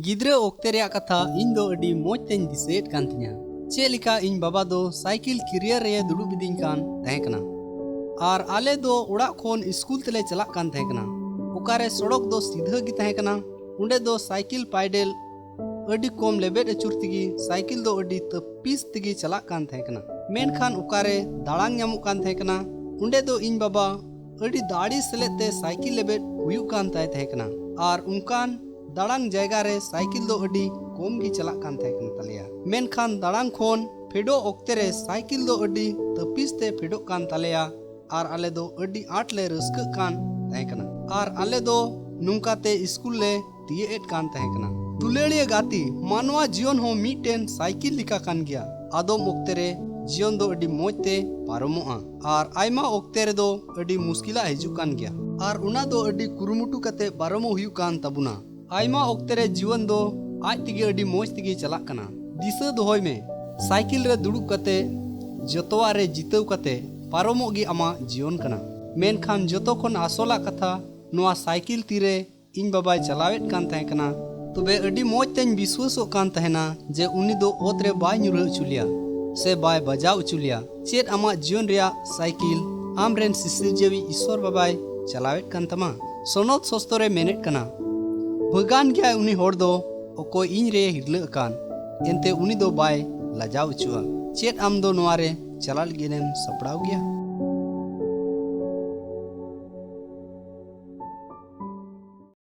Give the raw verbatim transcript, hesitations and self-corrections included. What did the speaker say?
ᱜᱤᱫᱽᱨᱟᱹ ᱚᱠᱛᱮ ᱨᱮᱭᱟᱜ ᱠᱟᱛᱷᱟ ᱤᱧ ᱫᱚ ᱟᱹᱰᱤ ᱢᱚᱡᱽ ᱛᱮᱧ ᱫᱤᱥᱟᱹᱭᱮᱫ ᱠᱟᱱ ᱛᱤᱧᱟ᱾ ᱪᱮᱫ ᱞᱮᱠᱟ ᱤᱧ ᱵᱟᱵᱟ ᱫᱚ ᱥᱟᱭᱠᱮᱞ ᱠᱮᱨᱤᱭᱟᱨ ᱨᱮ ᱫᱩᱲᱩᱵ ᱤᱫᱤᱧ ᱠᱟᱱ ᱛᱟᱦᱮᱸ ᱠᱟᱱᱟ, ᱟᱨ ᱟᱞᱮ ᱫᱚ ᱚᱲᱟᱜ ᱠᱷᱚᱱ ᱥᱠᱩᱞ ᱛᱮᱞᱮ ᱪᱟᱞᱟᱜ ᱠᱟᱱ ᱛᱟᱦᱮᱸ ᱠᱟᱱᱟ᱾ ᱚᱠᱟᱨᱮ ᱥᱚᱲᱚᱠ ᱫᱚ ᱥᱤᱫᱷᱟᱹ ᱜᱮ ᱛᱟᱦᱮᱸ ᱠᱟᱱᱟ, ᱚᱸᱰᱮ ᱫᱚ ᱥᱟᱭᱠᱮᱞ ᱯᱟᱭᱰᱮᱞ ᱟᱹᱰᱤ ᱠᱚᱢ ᱞᱮᱵᱮᱫ ᱟᱹᱪᱩᱨ ᱛᱮᱜᱮ ᱥᱟᱭᱠᱮᱞ ᱫᱚ ᱟᱹᱰᱤ ᱛᱟᱹᱯᱤᱥ ᱛᱮᱜᱮ ᱪᱟᱞᱟᱜ ᱠᱟᱱ ᱛᱟᱦᱮᱸ ᱠᱟᱱᱟ᱾ ᱢᱮᱱᱠᱷᱟᱱ ᱚᱠᱟᱨᱮ ᱫᱟᱲᱟᱝ ᱧᱟᱢᱚᱜ ᱠᱟᱱ ᱛᱟᱦᱮᱸ ᱠᱟᱱᱟ, ᱚᱸᱰᱮ ᱫᱚ ᱤᱧ ᱵᱟᱵᱟ ᱟᱹᱰᱤ ᱫᱟᱲᱮ ᱥᱮᱞᱮᱫ ᱛᱮ ᱥᱟᱭᱠᱮᱞ ᱞᱮᱵᱮᱫ ᱦᱩᱭᱩᱜ ᱠᱟᱱ ᱛᱟᱭ ᱛᱟᱦᱮᱸ ᱠᱟᱱᱟ᱾ ᱟᱨ ᱚᱱᱠᱟᱱ ᱫᱟᱲᱟᱝ ᱡᱟᱭᱜᱟ ᱨᱮ ᱥᱟᱭᱠᱮᱞ ᱫᱚ ᱟᱹᱰᱤ ᱠᱚᱢ ᱜᱮ ᱪᱟᱞᱟᱜ ᱠᱟᱱ ᱛᱟᱦᱮᱸ ᱠᱟᱱ ᱛᱟᱞᱮᱭᱟ᱾ ᱢᱮᱱᱠᱷᱟᱱ ᱫᱟᱲᱟᱝ ᱠᱷᱚᱱ ᱯᱷᱮᱰᱚᱜ ᱚᱠᱛᱮ ᱨᱮ ᱥᱟᱭᱠᱮᱞ ᱫᱚ ᱟᱹᱰᱤ ᱛᱟᱹᱯᱤᱥ ᱛᱮ ᱯᱷᱮᱰᱚᱜ ᱠᱟᱱ ᱛᱟᱞᱮᱭᱟ᱾ ᱟᱨ ᱟᱞᱮ ᱫᱚ ᱟᱹᱰᱤ ᱟᱸᱴ ᱞᱮ ᱨᱟᱹᱥᱠᱟᱹᱜ ᱠᱟᱱ ᱛᱟᱦᱮᱸ ᱠᱟᱱᱟ᱾ ᱟᱨ ᱟᱞᱮ ᱫᱚ ᱱᱚᱝᱠᱟᱛᱮ ᱥᱠᱩᱞ ᱞᱮ ᱛᱤᱭᱟᱹᱜ ᱮᱫ ᱠᱟᱱ ᱛᱟᱦᱮᱸ ᱠᱟᱱᱟ᱾ ᱫᱩᱞᱟᱹᱲᱤᱭᱟᱹ ᱜᱟᱛᱮ, ᱢᱟᱱᱣᱟ ᱡᱤᱭᱚᱱ ᱦᱚᱸ ᱢᱤᱫᱴᱮᱱ ᱥᱟᱭᱠᱮᱞ ᱞᱮᱠᱟ ᱠᱟᱱ ᱜᱮᱭᱟ᱾ ᱟᱫᱚᱢ ᱚᱠᱛᱮ ᱨᱮ ᱡᱤᱭᱚᱱ ᱫᱚ ᱟᱹᱰᱤ ᱢᱚᱡᱽ ᱛᱮ ᱯᱟᱨᱚᱢᱚᱜᱼᱟ, ᱟᱨ ᱟᱭᱢᱟ ᱚᱠᱛᱮ ᱨᱮᱫᱚ ᱟᱹᱰᱤ ᱢᱩᱥᱠᱤᱞᱟᱜ ᱦᱤᱡᱩᱜ ᱠᱟᱱ ᱜᱮᱭᱟ᱾ ᱟᱨ ᱚᱱᱟ ᱫᱚ ᱟᱹᱰᱤ ᱠᱩᱨᱩᱢᱩᱴᱩ ᱠᱟᱛᱮ ᱯᱟᱨᱚᱢᱚᱜ ᱦᱩᱭᱩᱜ ᱠᱟᱱ ᱛᱟᱵᱚᱱᱟ᱾ ᱟᱭᱢᱟ ᱚᱠᱛᱮ ᱨᱮ ᱡᱤᱭᱚᱱ ᱫᱚ ᱟᱡ ᱛᱮᱜᱮ ᱟᱹᱰᱤ ᱢᱚᱡᱽ ᱛᱮᱜᱮ ᱪᱟᱞᱟᱜ ᱠᱟᱱᱟ᱾ ᱫᱤᱥᱟᱹ ᱫᱚᱦᱚᱭ ᱢᱮ, ᱥᱟᱭᱠᱮᱞ ᱨᱮ ᱫᱩᱲᱩᱵ ᱠᱟᱛᱮ ᱡᱚᱛᱚᱣᱟᱜ ᱨᱮ ᱡᱤᱛᱟᱹᱣ ᱠᱟᱛᱮ ᱯᱟᱨᱚᱢᱚᱜ ᱜᱮ ᱟᱢᱟᱜ ᱡᱤᱭᱚᱱ ᱠᱟᱱᱟ᱾ ᱢᱮᱱᱠᱷᱟᱱ ᱡᱚᱛᱚ ᱠᱷᱚᱱ ᱟᱥᱚᱞᱟᱜ ᱠᱟᱛᱷᱟ, ᱱᱚᱣᱟ ᱥᱟᱭᱠᱮᱞ ᱛᱤᱨᱮ ᱤᱧ ᱵᱟᱵᱟᱭ ᱪᱟᱞᱟᱣᱮᱫ ᱠᱟᱱ ᱛᱟᱦᱮᱸ ᱠᱟᱱᱟ, ᱛᱚᱵᱮ ᱟᱹᱰᱤ ᱢᱚᱡᱽ ᱛᱮᱧ ᱵᱤᱥᱣᱟᱹᱥᱚᱜ ᱠᱟᱱ ᱛᱟᱦᱮᱱᱟ ᱡᱮ ᱩᱱᱤ ᱫᱚ ᱚᱛ ᱨᱮ ᱵᱟᱭ ᱧᱩᱨᱦᱟᱹ ᱦᱚᱪᱚ ᱞᱮᱭᱟ ᱥᱮ ᱵᱟᱭ ᱵᱟᱡᱟᱣ ᱦᱚᱪᱚ ᱞᱮᱭᱟ᱾ ᱪᱮᱫ ᱟᱢᱟᱜ ᱡᱤᱭᱚᱱ ᱨᱮᱭᱟᱜ ᱥᱟᱭᱠᱮᱞ ᱟᱢᱨᱮᱱ ᱥᱤᱥᱤᱨᱡᱟᱹᱣᱤᱡ ᱤᱥᱥᱚᱨ ᱵᱟᱵᱟᱭ ᱪᱟᱞᱟᱣᱮᱫ ᱠᱟᱱ ᱛᱟᱢᱟ? ᱥᱚᱱᱚᱛ ᱥᱚᱥᱛᱚᱨᱮ ᱢᱮᱱᱮᱫ ᱠᱟᱱᱟ, ᱵᱷᱟᱹᱜᱟᱱ ᱜᱮᱭᱟᱭ ᱩᱱᱤ ᱦᱚᱲ ᱫᱚ, ᱚᱠᱚᱭ ᱤᱧ ᱨᱮ ᱦᱤᱨᱞᱟᱹ ᱟᱠᱟᱱ, ᱮᱱᱛᱮ ᱩᱱᱤ ᱫᱚ ᱵᱟᱭ ᱞᱟᱡᱟᱣ ᱦᱚᱪᱚᱜᱼᱟ᱾ ᱪᱮᱫ ᱟᱢ ᱫᱚ ᱱᱚᱣᱟ ᱨᱮ ᱪᱟᱞᱟᱜ ᱞᱟᱹᱜᱤᱫ ᱮᱢ ᱥᱟᱯᱲᱟᱣ ᱜᱮᱭᱟ?